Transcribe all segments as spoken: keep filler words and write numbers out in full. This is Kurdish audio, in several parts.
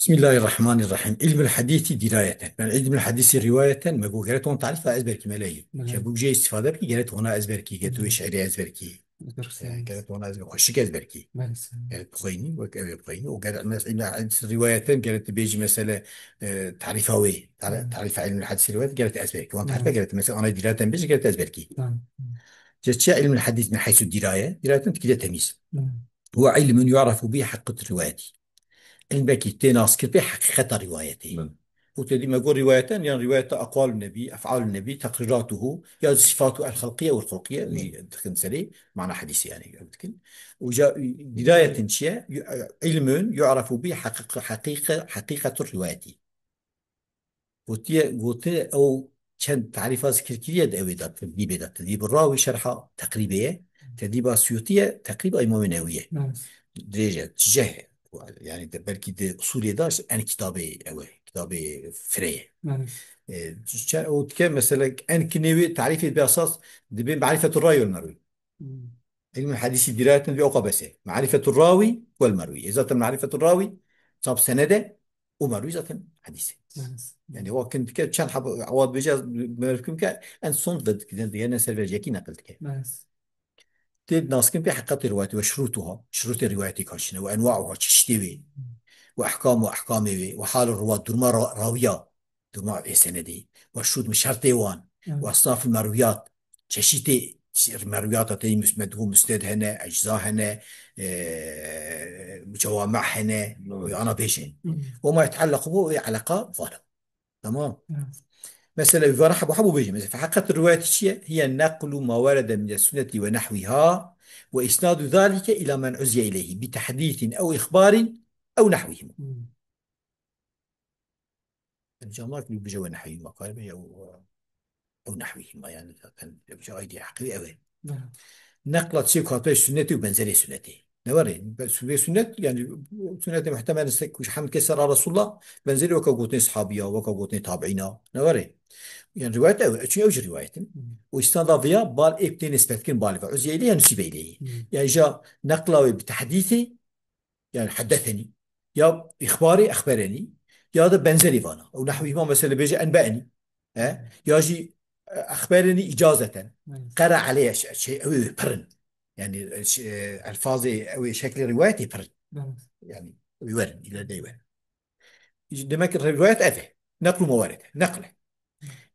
Bismillahirrahmanirrahim. Îlmul hadîsî dîrayeten. Ben îlmul hadîsî rîwayeten, me got gere tu wan tarîfa ezber kî, meleyî. Belê. Ke bû jê îstîfade bikî, gere tu wana ezber kî, gere tu wê Belê. Şiirê ezber kî. Belê. E, gere tu wana ezber, xweşik ezber kî. Belê. Gere tu xweyînî, wek ew ê xweyînî. Û gere mes-, îlmul hadîsî rîwayeten, gere tu bêjî mesele, e, tarîfa wê. Tar-, Belê. Tarîfa îlmul hadîsî rîwayeten, gere tu ezber kî. Wan tarîfa Belê. gere tu mesela ana dîrayeten bêjî, gere tu ezber kî. Tamam. Ji çiya îlmul hadîs min heysu dîraye? Dîrayeten tikî de temîz. Belê. Huwa ilmun yu'rafu bihi haqiqetu rîwayetî. Îlmekî tê naskir pê heqîqeta rîwayetê. Belê. Û te dî me got rîwayeten, yan rîwayeta aqwalun nebî, ef'alun nebî, teqrîratuhu, ya sifatu el-xelqîye û el-xulqîye, Belê. dikin serê mana hedîsê yani, ew dikin. Û ja dîrayetin çi ye? Yu-, ilmun yu'rafu bihi haqiq-, haqiqe-, haqiqetu rîwayetî. Gotiye, gotiye ew çend tarîfa zikir kiriye di ewê de, tedîbê de. Tedîb rawî şerha teqrîbê ye. Tedîba Suyutî ye, teqrîba Îmamê Newî ye. Evet. Dirêj e, çi ceh e. Yani de, belkî di usulê de en kitabê ew e, kitabê firê ye. Evet. E, çi, çi, o dike mesela en kinê wê tarîfê bi esas dibê marîfetu rawî wal merwî. Hmm. Îlmul hedîsî dîrayetin vê oqa bes e. Marîfetu rawî wal merwî. E, zaten marîfetu rawî, çap senede, û merwî zaten hedîs e. Evet. Yani, wa kin dike çend heb ewa dibêje, merv kim ke, en son de dike, dike, ne ser ve yekî neqil dike. Evet. Tê naskin pê heqetê rivayetê ve şurûtuha, şurûtê rivayetê kaşine ve enwa'uha, çeşitê wê. Ve ahkam ve ahkamê wê, ve halê ruwa, durma ra-, rawiya. Durma ê senedê. Ve şût min şertê wan. Evet. Ve esnafil merwiyat. Çeşitê merwiyata tey mus-, medhû musned hene, ecza hene, e, cewami hene, Doğru. ve ana bêjin. Hı. Ve ma yeteallaqu bu ve eleqa vana. Tamam. Evet. Mesela vana hebo hebo bêjin. Mesela, fehaqqet rivayet çi ye? Hiye neqlu ma werede min sünneti ve nahwiha ve isnadu zalike ila men uziye ileyhi bi tehdîsin ew ihbarin ew nahwihima. Hı. Camak li bije we nehwî ma, kar bije ew, ew nehwî ma, yani zaten bije aydî heqî ew e. Evet. Neqla çê ku hate sünnetê û benzerê sünnetê. Ne were? Be-, sünnet, yani sünnetê muhtemel se-, ku hemd kes ser Resulullah, benzerê weka gotinê sahabiya, weka gotinê tabiina. Ne were? Yani rivayet ew, çünkü ew jî rivayetin. Hı. Û îsnada viya bal êk tê nisbet kirin bal ve. Uziye ile ya nusîbe ileyhi. Hı. Yani ja neqla wê bi tehdîsê, yani heddesenî. Ya îxbarî, exberenî, ya da benzerî vana. Ew nehwî ma mesela bêje enbe'enî. He? Ya jî, e, exberenî îcazeten. Evet. Qera aleyye, ş-, şey, ew ê pirin. Yani, e, ş-, e, elfazê ew ê şeklê rivayetê pirin. Evet. Yani, ew ê werin, îleride werin. Demek ki rivayet ev e. Neqlu muvaret. Neql e.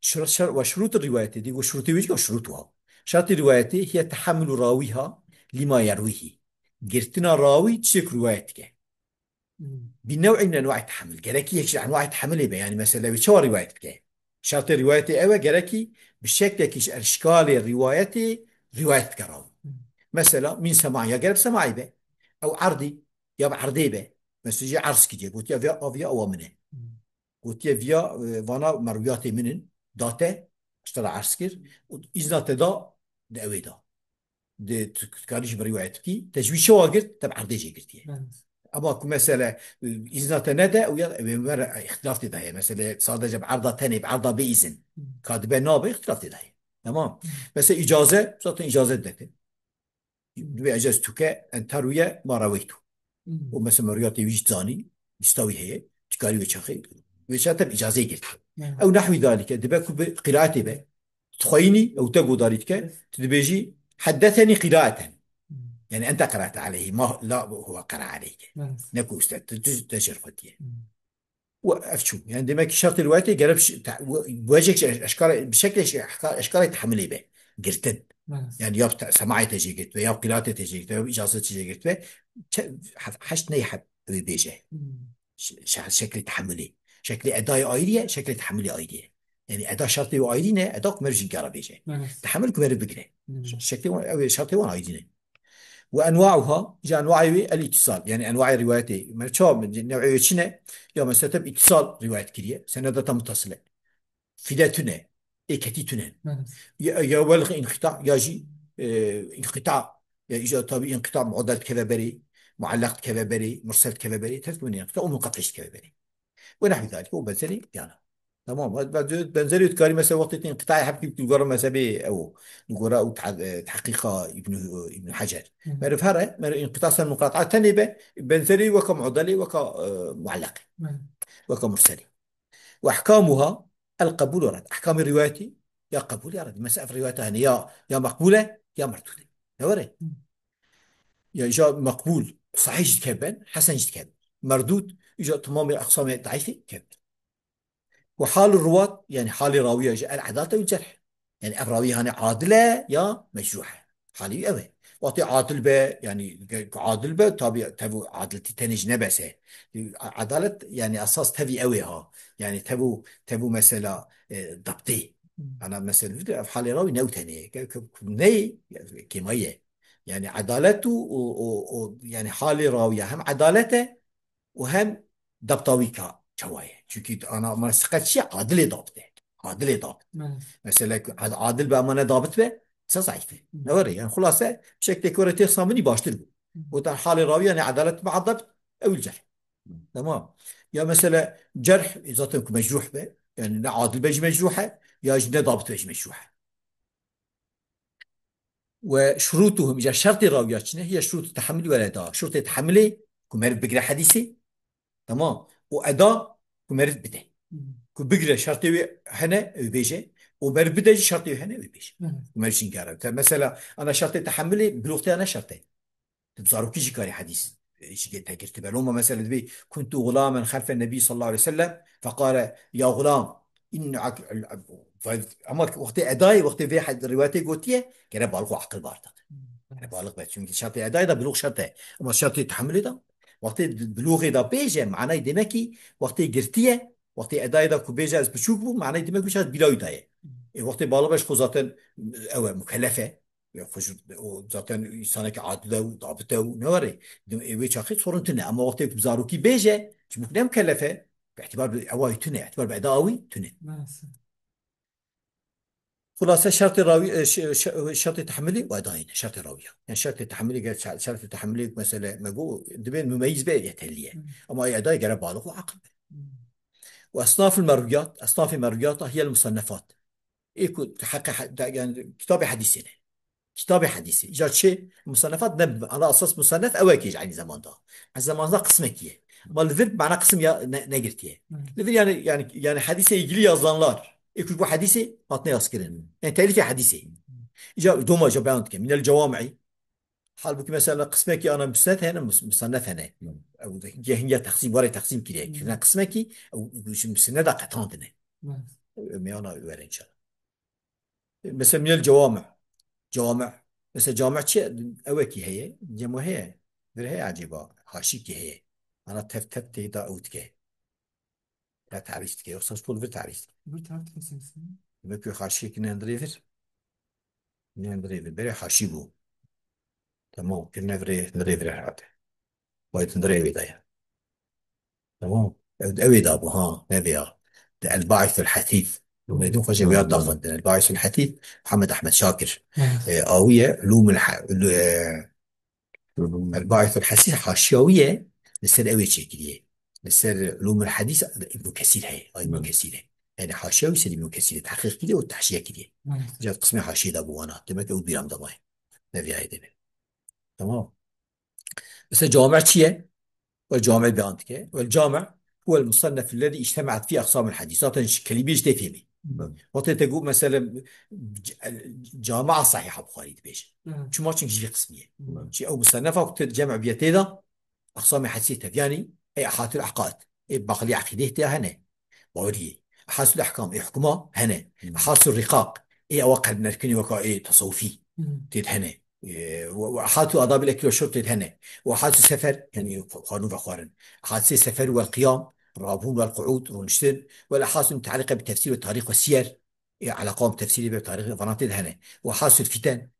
Şur-, şer-, ve şurût rivayetê dî, ve şurûtê wê jî şurût wa. Şartê rivayetê hiye tehammulu rawiha lima yerwihi. Girtina rawî çiçek rivayet dike. Hmm. Bi new'in min enwa'i tehammul. Gerekî yek ji enwa'i tehammulê be. Yani mesela wê çawa rivayet bike? Şartê rivayetê ew e, gerekî bi şeklekî ji eşkalê rivayetê rivayet bike rawî. Hmm. Mesela min sema ya gerek semaî be. Ew erdî ya bi erdê be. Mesela jî erz kiriye. Gotiye vê aviya ewa min e. Hmm. Gotiye viya, e, vana merwiyatê min in, date, ji te re erz kir, û îzna te da, di ewê da. Di, tu, tu karî jî bi rîwayet bikî, te ji wî çawa girt, te bi erdê jê girtiye. Evet. Ama ku mesele, e, îzna te nede, û ya, e, me re, e, îxtilaf tê de heye. Mesele sadece bi erda tenê, bi erda bê îzin. Hı. Ka dibe nabe, îxtilaf tê de heye. Tamam. Hı. Mesela îcaze, zaten îcaze dide te. Dibê ecez tu ke, en terwiye ma reweytu. Hmm. Û mesela merwiyatê wî jî zanî, lîsta wî heye, tu karî wê çaxê, wê çaxê te bi îcazeyê girt. Ya. Ew nehwî dalîke, dibe ku bi qiraetê be. Tu xweyînî, ew te godarî dike, tu dibêjî, heddesenî qiraeten. Hmm. Yani ente qiraete aleyhi, ma la huwa qera aleyke. Evet. Ne ku uste, tu, tu, te jêr xwe diye. Hmm. Û ev çû. Yani demek ki şertê rivayetê gerek şi-, te-, we-, wecek şi-, eşkara, bi şeklê şi-, eşka-, eşkara tehamilê be. Girtin. Evet. Yani ya te-, semaê te jê girt be, ya qîratê te jê girt be, ya îcazet te jê girt be. Çe-, he-, heşt ney heb wê bêje. Hmm. Ş-, şe-, şeklê tehamilê. Şeklê edayê ayrî ye, şeklê tehamilê ayrî ye. Yani eda şertê wê ayrî ne, eda ku meriv jî gara bêje. Evet. Tehamil ku meriv bigire. Hmm. Ş-, şeklê wan, ew ê şertê wan ayrî ne. Ve enwa'uha, ji enwa'ê wê el-îtîsal. Yani enwa'ê rivayetê. Me çawa, new'ê wê çi ne? Ya mesela te bi îtîsal rivayet kiriye. Seneda te mutasile. Fîde tune. Ê ketî tune. Evet. Ya, ya welg înqita, ya jî, e, înqita. Ya îca tabî înqita mu'del dikeve berê, muallaq dikeve berê, mursel dikeve berê, terk min înqita û munqetî dikeve berê. Ve nehwî zalike û benzerî yana. Tamam. Ve, ve benzerî dikarî mesela wextê tu înqitayê hebkî tu li gora mezhebê ew, li gora ew te-, e, tehqîqa Îbn, Îbn Hecer. Hı hı. Meriv here, meriv înqita ser muqata tenê be, benzerî weka mudelê, weka, e, muelleqê. Hı. Weka murselê. Ve ahkamuha el qebûl ve red. Ehkamê rîwayetî ya qebûl ya red. Mesela ev rîwayeta hene ya, ya meqbûl e, ya merdûd e. Ne were? Hı. Ya îja meqbûl, sahîh jî dikevin, hesen jî dikevin. Merdûd, îja temamê eqsamê daîfî dikevin. Ve hal ruwat, yani halê rawiya jî el edalet ew cerh. Yani ev rawî hani adil e ya mecrûh e. Halê wî ew e. Wextê adil be, yani ge-, adil be, tabi tevû adiltî tenê jî nebese. A-, edalet, yani esas tevî ew ê ha. Yani tevû, tevû mesela, e, dabtê. Ana mesela vide ev halê rawî ne ew tenê. Ke, ke, ne, kêmayî ye. Yani edalet û, û, û, û, yani halê rawiya hem edalet e, û hem dabta wî ka çawa ye. Çunkî ana ma siqet çi ye? Adilê dabit e. Adilê dabit. Evet. Mesela ku ad-, adil be ama ne dabit be, kisa zayîf e. Hı. Ne were? Yani xulase, şeklê ku were têxsan binî baştir bû. Hı. Gotan halê rawiya ne edalet me dabit, ew cerh. Hı. Tamam. Ya mesela cerh, zaten ku mecruh be, yani ne adil be jî mecruh e, ya jî ne dabit be jî mecruh e. Ve şurutuhum, îca şertê rawiya çi ne? Hiye şurutu tehemmulî wal eda. Şurtê tehemmulê ku meriv bigire hedîsê, tamam. Û eda ku meriv bide. Hı hı. Ku bigire şertê wê hene, ew bêje. Û meriv bide jî şertê wê hene, ew bêje. Hı hı. Ku meriv jî gere. Te mesela, ana şertê tehemmulê, bilûxtê ne şert e. Tu bi zarokî jî karî hedîs, e, jî te girtibe. Loma mesela dibê, "Kuntu gulamen xelfe Nebî sallallahu aleyhi ve sellem, feqale, ya gulam, inne ak-, el-, el-," ama wextê edayê, wextê vê hed-, rivayetê gotiye, gere balix û aqil bar da. Hmm. Gere balix be. Çünkü şertê edayê de bilûx şert e. Ama şertê tehemmulê de, wextê bilûxê de bêje, manayê demekî, wextê girtiye, wextê edayê de ku bêje ez biçûk bûm, manayê demekî şert bîra wî daye. Hmm. E, wextê balix be ji xwe zaten ew e, mukellef e. Ya, xwe ji, o zaten însanekî adil e û dabit e û ne were. Di, ê wê çaxê sorun tune. Ama wextê ku bi zarokî bêje, çimûk ne mukellef e, bi îtibar bi ewa wî tune, îtibar bi eda wî tune. Maalesef. Xulase şertê rawî, e, şe-, şe-, şertê tehemilê û edayê ne, şertê rawiya. Yani şertê tehemilê gel, şer-, şertê tehemilê mesele me got, dibê mumeyyiz be yeterli ye. Hı. Ama edayê gere balix û aqil be. Hı. Û esnafil merwiyat, esnafê merwiyat, hiyel musennefat. Ê ku heqê he-, de, yani kitabê hedîsê ne. Kitabê hedîsê. Îcar çi? Musennefat ne, ana esas musennef ew e ki ji eynî zamanda. Eynî zamanda qismekî ye. Ama li vir mana qisim ya ne, negirtiye. Hı. Li vir yani, yani, yani hedîsê ilgili yazılanlar. Ê ku ji bo hedîsê hatine yazkirin. Yani telîfê hedîsê. Îcar doma ca beyan dike. Minel cewami'î. Halbuki mesela qismekî ana musned hene, mus-, musennef hene. Hı. Ew de hingiya, hingiya texsîm, warê texsîm kiriye. Hı. Kirine qismekî, ew, ew ji musneda qetandine. Hı. Ew meyana werin çar. Mesela minel cewami. Cewami. Mesela cami çi? Ew e ki heye. Cemo heye. Bir heye acaba. Haşî ki heye. Ana tev tev tê da ew dike. Ya tarîf dike. Yoksa şol bir tarîf dike. Bir tarîf dike sensin. Demek ki haşî ki ne dirê vir. Ne dirê vir. Bere haşî bû. Tamam. Kirine virê, virê, virê herhalde. Vay tu dirê wê daye. Tamam. Ew, ew ê dabû, ha, ne vê ya. Di El Baîsul Hetîf. Mêdûn xwe jê wê ya daxwendin. El Baîsul Hetîf, Muhammed Ahmed Şakir. Evet. E, awiye, Ulûmul Ha-, Ulû-, e, El Baîsul Hetîf, haşiya wî ye, li ser ew ê çêkiriye. Li ser Ulûmul Hedîs, Îbnû Kesîr heye. Ay, Îbnû Kesîr e. Yani haşiya wî ser Îbnû Kesîr e. Tehqîq kiriye û tahşiye kiriye. Evet. Ca qismê haşiyê de bû wana. Demek ew bîra min de maye. Ne vê ya yê dene. Tamam. Mesela cami çi ye? Wal cami beyan dike. Wal cami huwel musannef lezî ictemaat fî aqsamul hadîs. Zaten ji kelimê jî tê fêmî. Hı. Wextê te got mesela c-, camia sahiha Buxarî dibêje. Hı. Çima? Çünkü ji vî qismî ye. Hı. Çi ew musennefa ku te cem biye tê de aqsamê hadîsê tev. Yani ê ehatul ahqad. Ê baqilî aqîdê tê hene. Baweriyê. Ehasul ehkam, ê hukuma hene. Hmm. Ehasul riqaq, ê ewa qelbnerkinî weka ê tesawufî. Hmm. Têd hene. E, we, we ehatu adabil ekli ve şurb têd hene. We ehatu sefer, yani xwarin ve xwarin. Ehatu sefer wel qiyam, rabûn wel qu'ud, rûniştin. Wel ehatu mutaliqe bi tefsîr ve tarîx ve siyer. Ê eleqa bi tefsîrê ve tarîx ve vana têd hene. We ehatul fiten,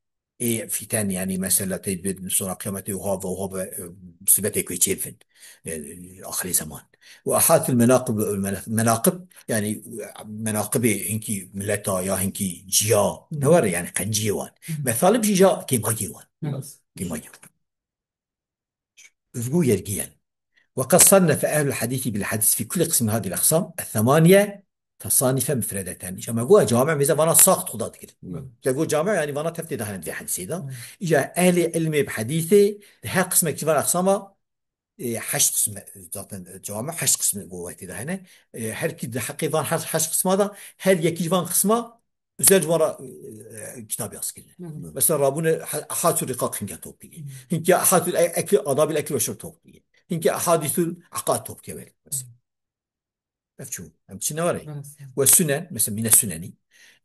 ê fîten, yani mesela tê bi sona qiyametê û ha ve û ha ve, e, musîbetê ku çê bibin, e, axirê zeman. Û ehatul menaqib, menaqib, yani menaqibê hinkî mileta ya hinkî ciya, ne were, yani qenciyê wan. Hı. Methalib jî ja kêmagiyê wan. Evet. Kêmagiyê wan. Övgü yergiyen. Ve qad sannefe ehlul hadîsî bil hadîs fî kulli qismin hadîl aqsam, el-thamaniye, Tesanîfe mifredeten. Îja me got, cami mêze vana saxt xuda dikir. Te got cami, yanî vana tev tê de hene di vê hedîsê de. Îja ehlê ilmê bi hedîsê, di her qismek ji van eqsama, e, heşt qisme, zaten, e, cami heşt qisme got tê de hene. E, her kî di heqê van her heşt qisma da, her yekî ji van qisma, özel ji van re, e, kitabê yaz kirine. Mesela rabûne he-, Ehatul Riqaq hinke top kirî. Hinke Ehatul e-, Ekli, Adabil Ekli ve Şurb top kirî. Hinke Ehadîsul Eqad top kirî. Ev çû. Em çi newere? Evet, evet. Ve sunen, mesela mine suneni.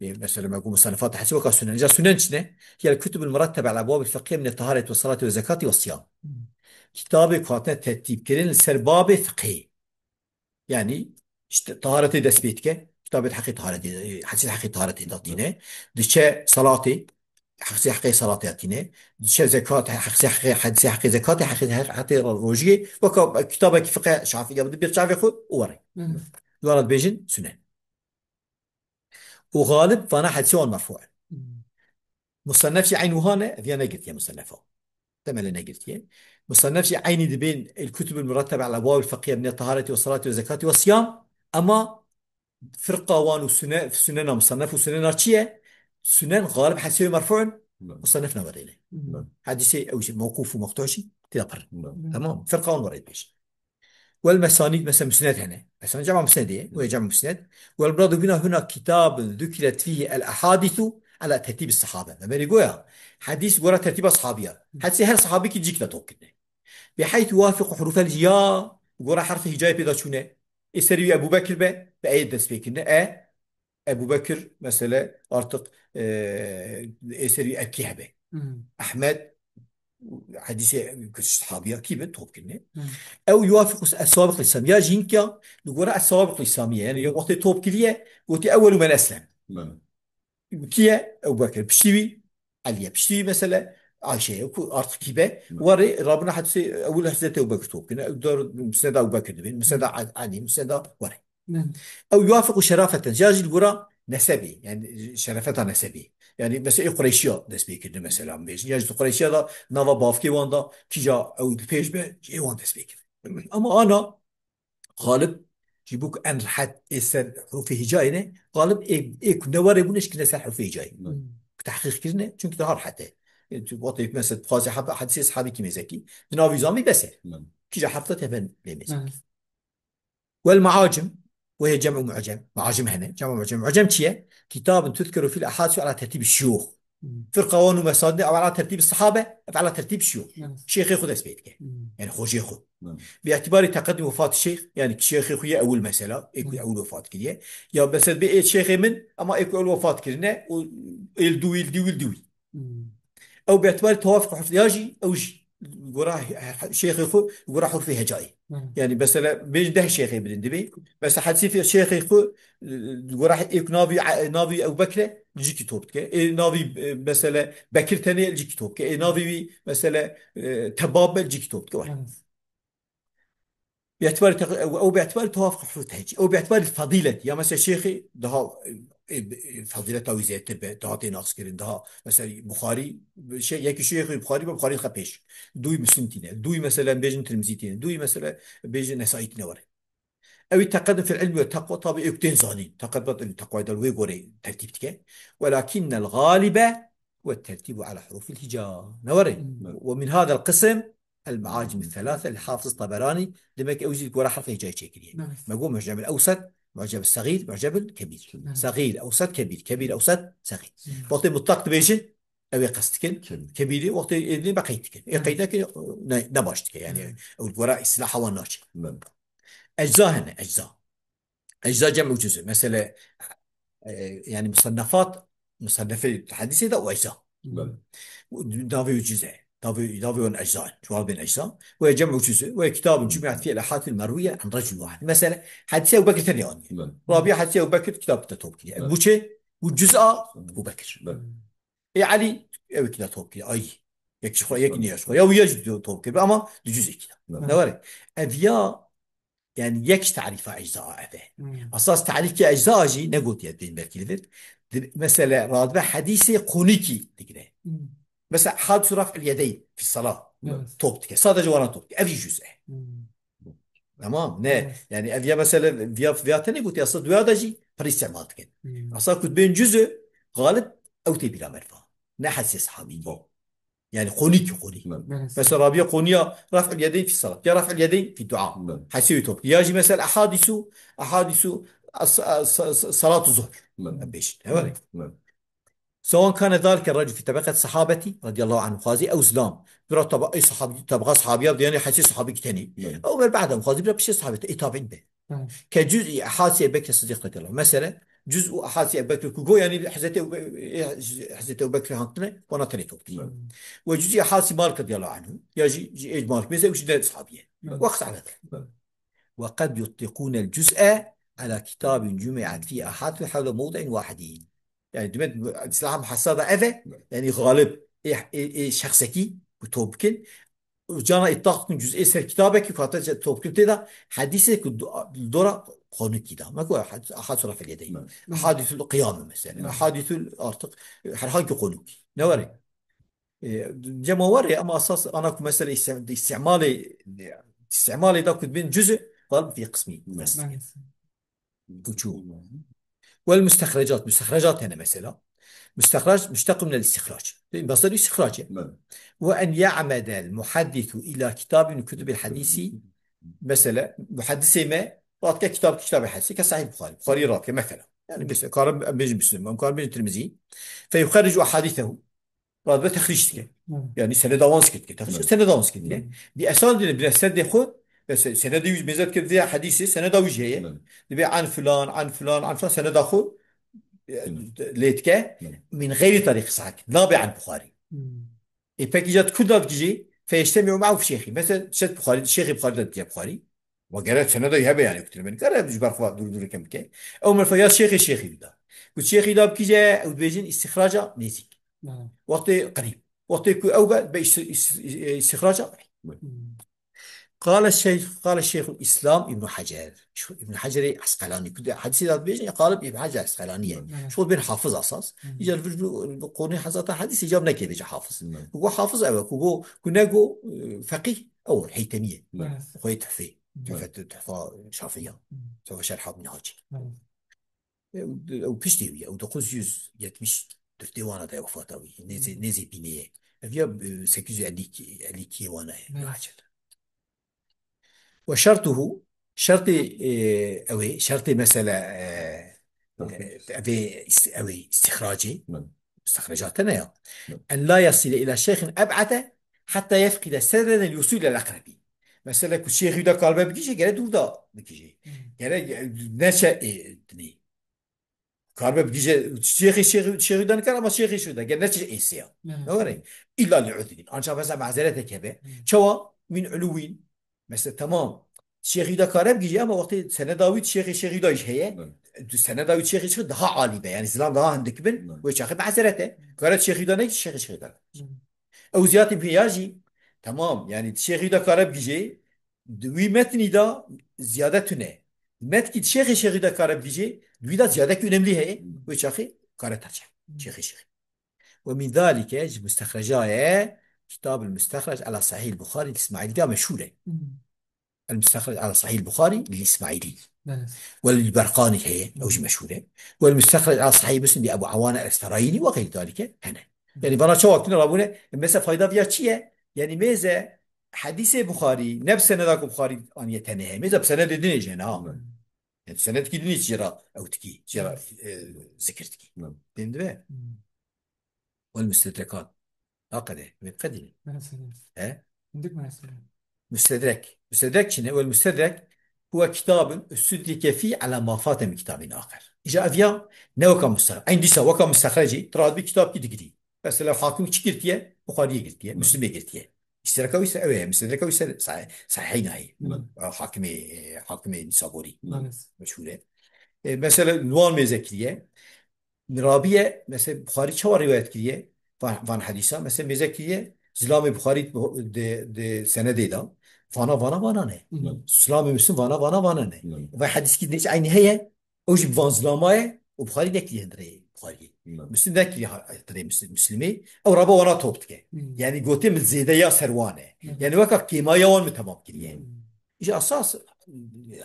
E, mesela me got musannefat hesî weka sunen. Ja sunen çi ne? Hiye el-kutubul murettebe ala ebwabil fiqhiye mine tahareti ve salati ve zekati ve siyam. Kitabê ku hatine tertîb kirin li ser babê fiqhê. Yani işte taharetê dest pê dike. Kitabê heqê taharetê, e, hesî heqê taharetê de tîne. Diçe salatê, hesî heqê salatê tîne. Diçe zekat, hesî heqê, hesî heqê zekatê, heqê, heqê rojiyê. Weka kitabekî fiqhe şafî ya bi bir çavê xwe û were. Dwana dibêjin sunen. Û xalib vana hedîsê wan merfû e. Musennef jî eyn wiha ne, ev ya negirtiye musennefa. Temele negirtiye. Musennef jî eynî dibên el-kutubul murettebe ala ebwabil fiqhiye mine tahareti ve salati ve zekati ve siyam. Ama firqa wan û sune-, sunena musennef û sunena çi ye? Sunen xalib hedîsê wê merfû in, musennef nawerêne. Hedîsê ew jî mewqûf û meqtû jî tê de pir. Tamam. Firqa wan werê dibêjin. Wel mesanîd, mesela musned hene. Mesanîd cema musnedê ye. Wê cema musned. Wel muradu bina huna kitab zukiret fihi el ahadisu ala tertibi sahabe. Ve berî goya hedîs gora tertiba sahabiya. Hedîsê her sahabî ki cik de top kirine. Bi heyth yuwafiqu hurufel ya gora herfê hicayê pê de çûne. Ê serî wî Ebu Bekir be, bi eyê dest pê kirine. E, Ebu Bekir, mesele artık, e, ê serî wî Ebkî hebe. Ehmed, hedîsê sahabiya kî be top kirine. Ew yuwafiqu es-sawabiq İslamiye. Ya jî hinka, li gora es-sawabiq İslamiye. Yani ya wextê top kiriye, gotî ewwelu men eslem. Kî ye? Ebu Bekir. Piştî wî Elî ye. Piştî wî mesele Ayşe ye. Ku artık kî be? Werê rabûna hedîsê ewil Hezretî Ebu Bekir top kirine. Ew dar musneda Ebu Bekir dibên. Musneda Elî, musneda werê. Ew yuwafiqu şerafeten. Ya jî li gora nesebê. Yani şerefeta nesebê. Yani mesela ê Qureyşiya dest pê kirine mesela. Bêjin. Ya jî di Qureyşiya da nava bavkê wan da kîja ew di pêş be, ê wan dest pê kirine. Ama ana Xalib, ji bo ku en rehet ê ser hurufê hicayê ne, xalib ê, ê ku ne werê bûne, şikine ser hurufê hicayê. Ku tehqîq kirine, çunkî daha rehet e. Ê, tu, wextê mesela dixwazî heb-, hedîsê sahabî kî mêzekî, di nav wî zamî bes e. Kîja hefta teven lê mêzekî. Wel maacim, wê cem'u mu'cem, maacim hene, cem'u mu'cem. Mu'cem çi ye? Kitabun tuzkeru fil ahadîsu ala tertîbi şiyûx. Firqa wan û mesadî ew ala tertîbi sahabe, ev ala tertîbi şiyûx. Şêxê xwe dest pê dike. Yani xwecê xwe. Bi îtîbarî teqedum wefatî şêx, yani şêxê xwe ye ewil mesela, ê ku ewil wefat kiriye. Ya mesela bê ê şêxê min, ama ê ku ewil wefat kirine, û ê li dû wî, li dî wî, li dî wî. Ew bi îtîbarî tewafiq hurf ya jî, ew jî gora he-, he-, şêxê xwe, gora hurfê hecayê. Yani mesela bêjin deh şêxê birin dibê. Mesela hedîsê şêxê xwe, e, gora ê ku navî, e, navî Ebu Bekre, li cîkî top dike. Ê navî, e, mesela Bekir tenê li cîkî top dike. Ê navî wî mesela, e, Tebab be li cîkî top dike. Were. Bi îtîbarî teq-, ew, ew bi îtîbarî tewafiq huruf tehcî. Ew bi îtîbarî fedîlet. Ya mesela şêxê daha, e, e, fedîleta wî zêdetir be, daha tê naskirin, daha mesela Buxarî, şey, yekî şêxê Buxarî be, Buxarî dixe pêş. Dûyî Muslim tîne. Dûyî mesela bêjin Tirmizî tîne. Dûyî mesela bêjin Nesaî tîne were. Ew teqedum fil ilmi ve teqwa, tabi ê ku tên zanîn. Teqedum fil ilmi teqwa da wê gorê tertîb dike. Welakinnel galibe ve tertîbu ala hurufil hica. Ne were? Ve min hadel qisim el maacim thelâthe li Hafiz Taberani, demek ew jî gora herfê hicayê çêkiriye. Me got mu'cem el ewset, mu'cem el segîr, mu'cem el kebîr. Segîr, ewset, kebîr, kebîr, ewset, segîr. Wextê mutlak dibêjin, ew ê qest dikin. Kebîrî wextê êdî be qeyd dikin. Ê qeyd nekin, ne, ne baş dike. Yani ew gora îstilaha wan naçe. Ecza hene, ecza. Ecza cem'u cüz'ü. Mesele, e, yani musannefat, musannefê hedîsê de û ecza. Navê û cüz'e. Navê, navê wan ecza. Cevabên ecza. Ve cem'u cüz'ü. Ve kitabun cümi'at fî el-ahadîsul merwiye an racul wahid. Mesele, hedîsê Ebu Bekir tenê anî. Rabiya hedîsê Ebu Bekir kitab de top kiriye. Bu çi? Bu cüz'a Ebu Bekir. Ê Elî, ew kî de top kiriye. Ay. Yek ji xwe, yek niye ji xwe. Ya wî ya jî top kiriye. Ama di cüz'ekî de. Ne were? Ev ya Yani yek ji tarîfa ecza ev e. Esas tarîfkê ecza jî negotiye tên belkî li vir. Di, mesele radibe hedîsê konîkî digire. Mesela hadîsu raf'il yedeyn fî sala. Top dike. Sadece wana top dike. Ev jî cüz e. Tamam. Ne? Yani ev ya mesele viya, viya tenê gotiye. Esas duya da jî Pir îstîmal dikin. Hmm. Esa ku dibên cüzü, galib ew tê bîra meriva. Ne hesê sahabî. Bo. Yani qonî ki qonî. Evet. Belê. Mesela Rabîya qoniya ref'ul yedeyn fî salat. Ya ref'ul yedeyn fî dua. Evet. Hesê wî top. Ya jî mesela ehadîsu, ehadîsu as-, as-, as-, salatu zuhr. Evet. Em bêjin. Evet. Evet. سواء كان ذلك الرجل في طبقة الصحابة رضي الله عنهم, xwazî ew zilam bira taba-, ey sahabi, tabaqa sahabiya, yani hesê sahabi kiteni. Evet. Ew ber ba'da xwazî bira piştê sahabi, ey tabi'in be. Evet. Ke cüz'î ehadîsê Ebu Bekr Sidîq radiyallahu anh. Mesela, cüz û ehadîsê Ebu Bekr ku go, yani Hezretî Ebu Be-, e, Hezretî Ebu Bekr hantine, wana tenê top. Evet. Ve cüz'î ehadîsê Malik radiyallahu anhu. Ya jî, jî ê Malik, mesela, ew jî ne sahabiye. Evet. Wext alek. Evet. وقد يطلقون الجزء على كتاب جمعت فيه أحاديث حول موضع واحد. Yani demek, İslam hasada eve, yani galib, e, e, e, şexsekî, ku top bikin, cana îtlaq dikin cüz'ê ser kitabekî ku hate top kirin tê de, hedîsê ku do-, dora qonûkî de. Me ku had-, ahad sura feliyedeyî. Evet. Ahadîsul qiyam mesela. Evet. Ahadîsul artık, e, herhangi qonûkî. Ne were? E, cema were ama esas ana ku mesele îstem-, îstimalê, îstimalê da ku dibên cüz'ü, galib fî qismî. Evet. Uçû. Wal mustexrecat, mustexrecat hene mesela. Mustexreç, muşteq min el istixrac. Masdar istixrac e. Evet. Ve en ya'medel muhaddisu ila kitabin kutubil hadisi. Mesela, muhaddisê me, radke kitab, kitabê hadisi, ke Sahih Buxari. Buxari radke, mesela. Yani, mesela, karim, em bêjin Müslim, em karim bêjin Tirmizî. Fe yuxerricu ahadisehu. Radibe texrîc dike. Hı. Yani, seneda wan zikir dike. Texrîc, hı, seneda wan zikir dike. Hı. Bi esanidine, bi senedê xwe, ve se-, senedê wî mêze dike, vê hadîsê, seneda wî jî heye. Hı. Dibe an filan, an filan, an filan, seneda xwe, e, hı, lê dike. Hı. Min xeyrî tarîq sahih. Nabe an Buxari. Hı. Ê pekî ca di ku da dikijî, fe yeştemi'u ma'u fi şêxî. Mesela, şêx Buxari, şêxê Buxari da dike Buxari. Ve gere seneda wî hebe yani, kutir min. Gere ji ber xwe dûr dûr kem bike. Ew merfa ya şêxê şêxê wî da. Ku şêxê wî da bikije, ew dibêjin istixraca nêzîk. Hı. Wextê qerîb. Wextê ku ew be, be ist-, ist-, istixraca qerîb. Hı. Qale şeyh, qale Şeyhul İslam İbn Hacer. Şu İbn Hacerê Esqelanî. Ku de hadîsê da dibêjin, ya qalib İbn Hacer Esqelanî ye. Hı. Şol bên hafiz esas. Hı. Îcar vir bu, bu konuyu hazata hadîsê cab neke bêje hafiz. Hı. Ku go hafiz ew e, ku go, ku ne go, e, feqîh, ew Heytemî ye. Hı. Xweyê Tuhfê. Hı. Tuhfe, Tuhfa Şafiya. Hı. Tuhfa Şerha Minhacî. Hı. Ew, ew piştê wî ye, ew dokuz yüz yetmiş dört wana de wefata wî, nêzê, nêzê bînê ye. Ev ya, e, sekiz yüz elli iki, elli iki wana ye, evet, Hacer. Ve şertuhu, şertê, e, ew ê, şertê mesela, e, e, ev ê ist-, ew ê istixracê, evet, istixracate ne ya? Evet. En la yasile ila şeyhin eb'ade hatta yefqide sedreden yusul el akrebi. Mesela ku şêxî da kalbe bikişe, gere dûr da bikişe. Hmm. Gere, e, neçe, e, dinê. Karbe bigije, şêxê, şêxê, şêxê de nikar ama şêxê şêxê de. Gel ne çi êsiya. Evet. Ne were? İlla li udrin. Anca mesela mazeretek hebe. Hı. Çawa? Min uluwin. Mesela tamam. Şêxê de kare bigije ama wextê seneda wî şêxê şêxê de iş heye. Evet. Seneda wî şêxê şêxê daha alî be. Yani zilam daha hindik bin. Evet. Wê çaxê mazerete. Kare şêxê de ne şêxê şêxê de. Hı. Ew ziyatî pê ya jî. Tamam. Yani şêxê de kare bigije. Di wî metnî de ziyade tune. Metkî di şêxê şêxî de kare bigîjê, di wî de ziyadekî önemlî heye. Hmm. Wê çaxê kare tercih. Hmm. Şêxê şêxî. Ve min zalike, ji mustexreca ye, Kitab el-Mustexrec ala Sahih el-Buxarî li Îsmaîlî de meşhûr e. Hmm. El-Mustexrec ala Sahih el-Buxarî li Îsmaîlî. Evet. Ve li Berqanî heye, ew jî meşhûr e. Ve el-Mustexrec ala Sahih Muslim li Ebu Awana el-Esferayînî ve xeyrî zalike hene. Hmm. Yani bana çawa tune rabûne, mesela fayda viya çi ye? Yani mêze, Hedîsê Buxarî, ne bi seneda ku Buxarî aniye tenê heye. Mêza bi senedê dinê jê ne ha. Hmm. Yani senedkî dinê jê ra ew dikî, jê ra, e, zikir dikî. Hmm. Tên dibe? Hmm. Wal mustedrekat. Aqede, wê qedî. Mesela. He? Hindik mesela. Mustedrek. Mustedrek çi ne? Wal mustedrek huwa kitabun usudrike fî ala ma fate min kitabin axer. Îja ev ya ne weka mustedrek. Eyn dîsa weka mustedrek jî, tu radibî kitabkî digirî. Mesela Hakim çi girtiye? Buxariyê girtiye, Hı. Müslimê girtiye. İştiraka wî ser ew e, müstiraka wî ser sah-, sahî nayê. Hı. Hakimê, e, Hakimê Nîsaborî. Hı. Meşhûr e. E, mesela li wan mêze kiriye. Mirabiye, mesela Buxarî çawa rivayet kiriye? Van, van hedîsa, mesela mêze kiriye, zilamê Buxarî bu, de, de senedê da. Vana, vana, vana ne? Hı. Zilamê Müslim vana, vana, vana ne? Hı. Ve hedîskî de aynî heye, Ew jî bi van zilama ye û Buxarî nekiriye hundirê Buxariyê. Hı. Muslim nekiriye ha-, hundirê Muslim-, Muslimê. Ew raba wana top dike. Hı. Yani gotê min zêde ya ser wan e. Hı. Yani weka kêmaya wan min temam kiriye. Hı. Îja esas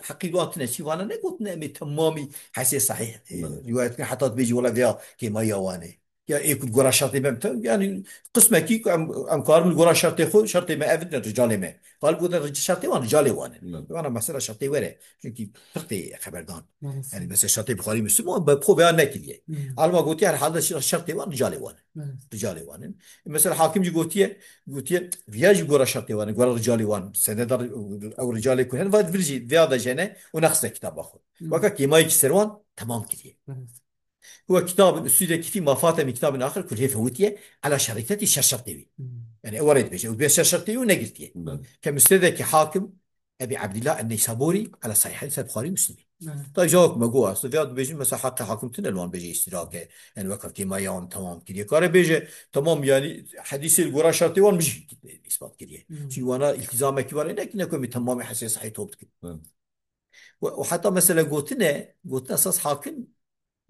heqî wan tune çî vana negotine em ê temamî hesê sehîh, e, Belê. rîwayet kin heta dibêjî wela vêya kêmayiya wan e. Ya ê ku gora şertê me te, yanî qismekî ku em, em karin li gora şertê xwe, şertê me ev in ricalê me. Xalib gotin ric-, şertê wan ricalê wan in. Belê. Wana mesela şertê were. Çünkü pir tê xeberdan. Belê. Yani mesela şertê Buxarî Müslim wan bi xwe beyan nekiriye. Hmm. Alma gotiye herhalde şer-, şertê wan ricalê wan in. Belê. Ricalê wan in. Mesela hakim jî gotiye, gotiye viya jî gora şertê wan in, gora ricalê wan. Seneda ew ricalê ku hen va vir jî viya de jene û nexiste kitaba xwe. Hmm. Weka kêmayekî ser wan temam kiriye. Belê. Huwa kitabun usnîde kifî ma fate min kitabin axir ku lê fewitiye ela şerîtetî şer şertê wî. Hmm. Yani ew rê dibêje, ew bê şer şertê wî negirtiye. Belê. Ke musnedekî hakim Ebî Ebdîllah en-Neysabûrî ela sahîhayî ser Buxarî Muslimî. Belê. Tabii cevap me go aslında veya dibêjin mesela hakkı hakim tine li wan bêje îstîrake. Yani weka kêma ya wan temam kiriye. Kare bêje tamam yani hadîsê li gora şertê wan min jî îspat kiriye. Hmm. Çünkü wana iltizamekî var ne ki ne komî temamê hesê sahî top dikin. Belê. Û, û heta mesela gotine, gotine esas hakim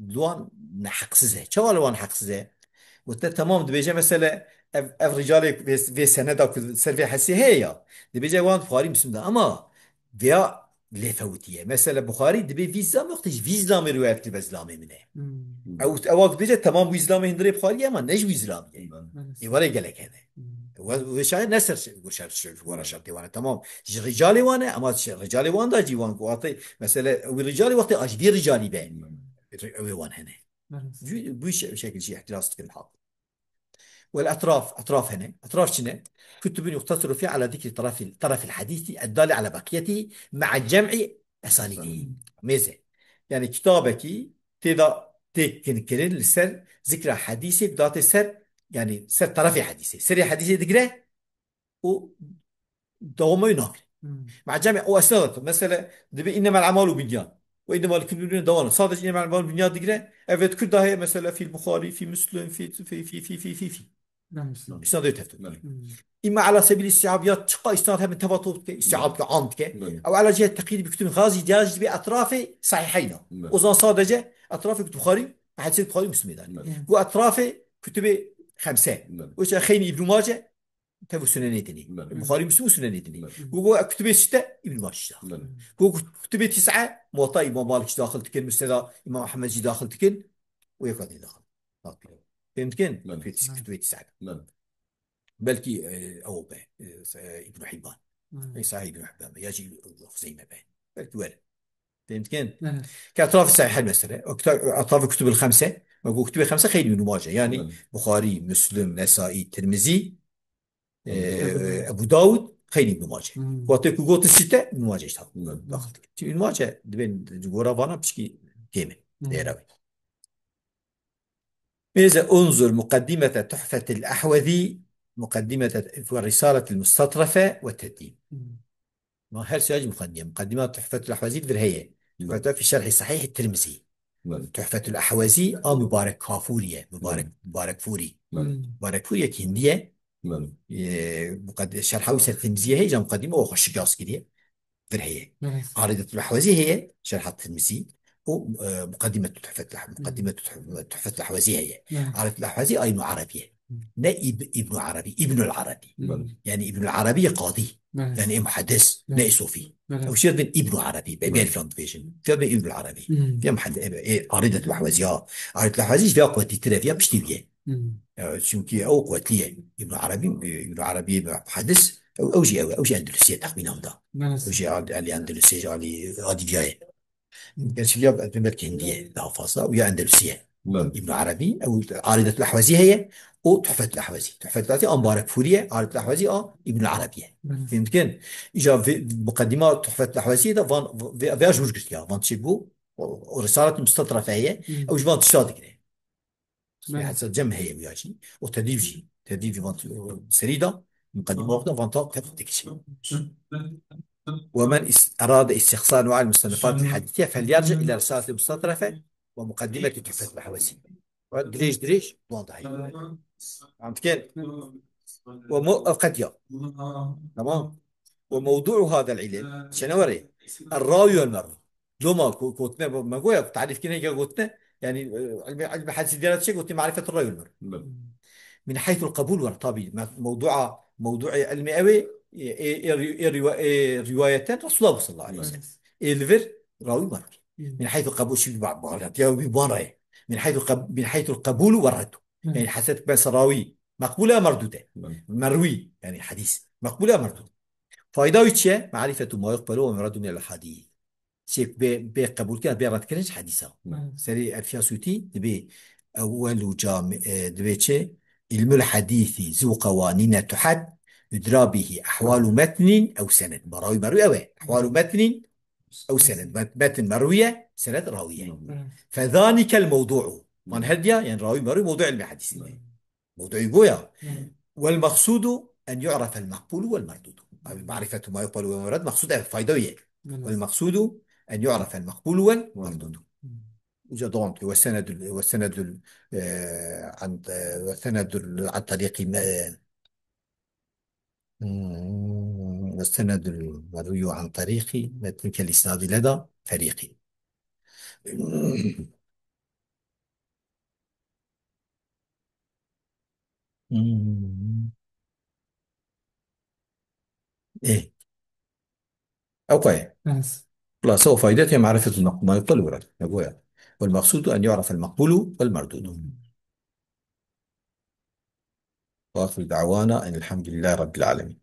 li wan neheqsiz e. Çawa li wan heqsiz e? Gotine, temam dibêje, mesele ev, ev ricalê vê, vê seneda ku ser vê hesê heye ya. Dibêje wan Buxarî Muslim de. Ama veya lêfewitiye. Mesele Buxarî dibê vî zilamê wextê ji vî zilamê riwayet kiribe zilamê min e. Hmm. Ew, ewa dibêje, temam wî zilamê hundirê Buxarî ye, ama ne ji wî zilamê ye. Hmm. Ê were gelek hene. Hmm. We, we şayê ne ser, we şer, şer, we şer tê wane. Tamam. Ji ricalê wane, ama ji ricalê wan da jî wan ku hatê, mesele, wî ricalê wextê a ji vî ricalî be. Hmm. Ew ê wan hene. Evet. Ju-, bu şe-, şekil jî ihtiras dikin haq. Wel etraf, etraf hene. Etraf çi ne? Kutubun yuqtasiru fi ala zikri tarafil, tarafil hadisi, eddali ala baqiyeti, ma'a cem'i esanidi. Hmm. Mêze. Yani kitabekî têda têkin kirin li ser zikra hadîsê, datê ser, yani ser tarafê hadîsê. Serê hadîsê digire û dewama wî nakire. Hmm. Mecemê o esnada, mesela, dibe innemel a'malu binyan. Ve innemel kullu imri'in dewan. Sadece innemel a'malu binyan digire. Evet, Kürt'te heye, mesela, fil Buxarî, fî Muslim, fî, fî, fî. Belê. Îsnadê tevdî. Belê. Hmm. İmma ala sebil istiab ya çiqa îsnad hem teva top dike, istiab dike, am dike. Belê. Ew ala cihet teqyîd bi kutubin xazî, diya jî dibe etrafê sahîheyna. Belê. O zaman sadece etrafê kutub Buxarî, hadîsê Buxarî Muslimê danî. Belê. Bu etrafê kutubê xemse. Belê. O yüzden xeynî İbn Mace, tev û Sunenê dinî. Belê. Buxarî Muslim û Sunenê dinî. Belê. Bu, bu kutubê sitte İbn Mace işte. Belê. Bu kutubê tis'e, Muwatta İmam Malik jî daxil dikin, Musneda İmam Ahmed jî daxil dikin. O yeka din daxil. Bak. Fehmtikin? Belê. Kutubê tis-, kutubê tis'e. Belê. Belkî, e, ew be, e, se-, Îbn Hîbban. Hmm. Ey Sahîh Îbn Hîbban be, ya jî Xuzeyme be. Belkî were. Fehmtikin? Evet. Ke etrafê sahîhel mesele. O kita-, etrafê kutubul xemse. Me got kutubê xemse xeynî Îbn Mace. Yani Evet. Buxarî, Muslim, Nesaî, Tirmizî, e, Evet. Ebu Dawud, xeynî Îbn Mace. Hmm. Wextê ku gotin sitte, Îbn Mace işte. Evet. Daxil dike. Çünkü Îbn Mace dibên gora vana pişkî kêm e. Hmm. Değera wê. Mêze unzur muqeddimete Tuhfetil Ahwezî, muqeddimete ve Risaletil Mustatrefe ve Tedîm. Hmm. Ma her siyaj muqeddime. Muqeddima Tuhfetul Ahwezî vir heye. Hmm. Tuhfete fi şerhi sahih Tirmizî. Hmm. Tuhfetul Ahwezî a Mubarek Kafûrî ye. Mubarek, Hmm. Mubarek Fûrî. Hmm. Mubarek Fûrî yek Hindî ye. Hmm. Ee, muqed-, şerha wî ser Tirmizî heye, ca muqeddime o xwe şikast kiriye. Vir heye. Evet. Aridetul Ahwezî heye, Şerha Tirmizî. O, e, Muqeddimetu Tuhfetul Ah-, Muqeddimetu Tuhf-, Tuhfetul Ahwezî heye. Evet. Aridetul Ahwezî a Îbn Arabiye. Hı. Ne Îb-, Îbn Arabi, Îbnul Arabi. Hı. Yani Îbnul Arabi ye qadî. Evet. Yani ê muheddes, Evet. ne ê sofî. Evet. Ew şiya dibên Îbn Arabi, be Evet. bêl filan dibêjin. Şiya dibên Îbnul Arabi. Hı. Ya muhedde-, e, e, Aridetul Ahwezî ya. Aridetul Ahwezî ji ya qwetîtir e, ya piştî wî ye. Hmm. E, çünkü ew qwetlî ye. Îbn Arabî, e, Îbn Arabî muhedis, ew, ew jî ew e, ew jî Endulûsî ye texmîna min da. Belê. Ew jî al-, alî Endulûsî ye, jî alî Adîviya ye. Gerçi ya belkî Hindî ye daha fazla, û ya Endulûsî ye. Belê. Îbn Arabî, ew Aridetul Ahwezî heye, û Tuhfetul Ahwezî. Tuhfetul Ahwezî a Mubarek Fûrî ye, Aridetul Ahwezî a Îbn Arabî ye. Belê. Fehmtikin? Îja vê, muqeddîma Tuhfetul Ahwezî de van, vê, vê, vê jûr girtiya, van çi bû? O, o Risalet Mustatrafe heye, Hmm. ew ji van tişta digire. Belê. Hesa cem heye wiya jî. O tedîb jî. Tedîb jî van, o serî da, muqeddîma wexta van ta tev dikişî. ومن اس-، أراد استقصاء أنواع المصنفات الحديثية فليرجع إلى رسالة المستطرفة ومقدمة تحفة الأحوزي. Dirêj dirêj, wan da heye. Fehmtikin? Ve mu-, ev qetiya. Tamam. وموضوع هذا العلم, şenewere. الراوي والمروي. Loma ku-, gotine, me goya, tarîf kine ya gotine, yani, e, ilmi, ilmi hadisi diyara çe gotine, marifetul rawi ol. Belê. Min haythul qabul var, tabi. Me-, mewdu'a, mewdu'ê ilmi ewe, ê, ê, ê, ê riwa-, ê rivayeten Resulullah sallallahu aleyhi ve sellem. Ê li vir rawi merwi. Min haythu qebûl, şî ba-, bağlantıya wî bi wan re ye. Min haythu qeb-, min haythu qebûl ve reddu. Yani haset ben serawi. Maqbûl e, merdûd e. Merwi, yani hadîs. Maqbûl e, merdûd. Fayda wî çi ye? Marifetu ma yuqbelu ve muradu min el hadîs. Çêk bê, bê qebûlkirin, bê redkirin ji hedîsa. Serî Elfiya Sûtî dibê ewwelu cami-, e, dibê çi? Ilmul hadîsî zu qewanîne tuhad, yudra bihî ehwalu metnin ew sened. Barawî merwî ew e. Ehwalu metnin ew sened. Met-, metin merwî ye, sened rawî ye. Fezanikel mewdû'u. Man her diya, yani rawî merwî mewdû ilmi hadîsî ye. Mewduî goya. Hı. Wel maqsudu en yu'rafel maqbulu wel merdudu. Abi marifetu ma yuqbalu ve murad maqsud ev fayda ye. Hı. Wel maqsudu en yu'rafel maqbulu wel merdudu. Hı. Uca devam ki ve senedul, ve senedul, e, an, e, ve senedul an tariqi me-, hmm, ve senedul merwiyu an tariqi metnikel isnadi leda feriqi. Hmm. Ê. Ew xwe ye. Yes. Xulasa, o faydet ye marifetul maq-, ma yuqal wira. Ne goya. Wal maqsudu en yu'rafel maqbulu wal merdudu. Hmm. Ve ahiru da'wana enil hamdülillahi rabbil alemin.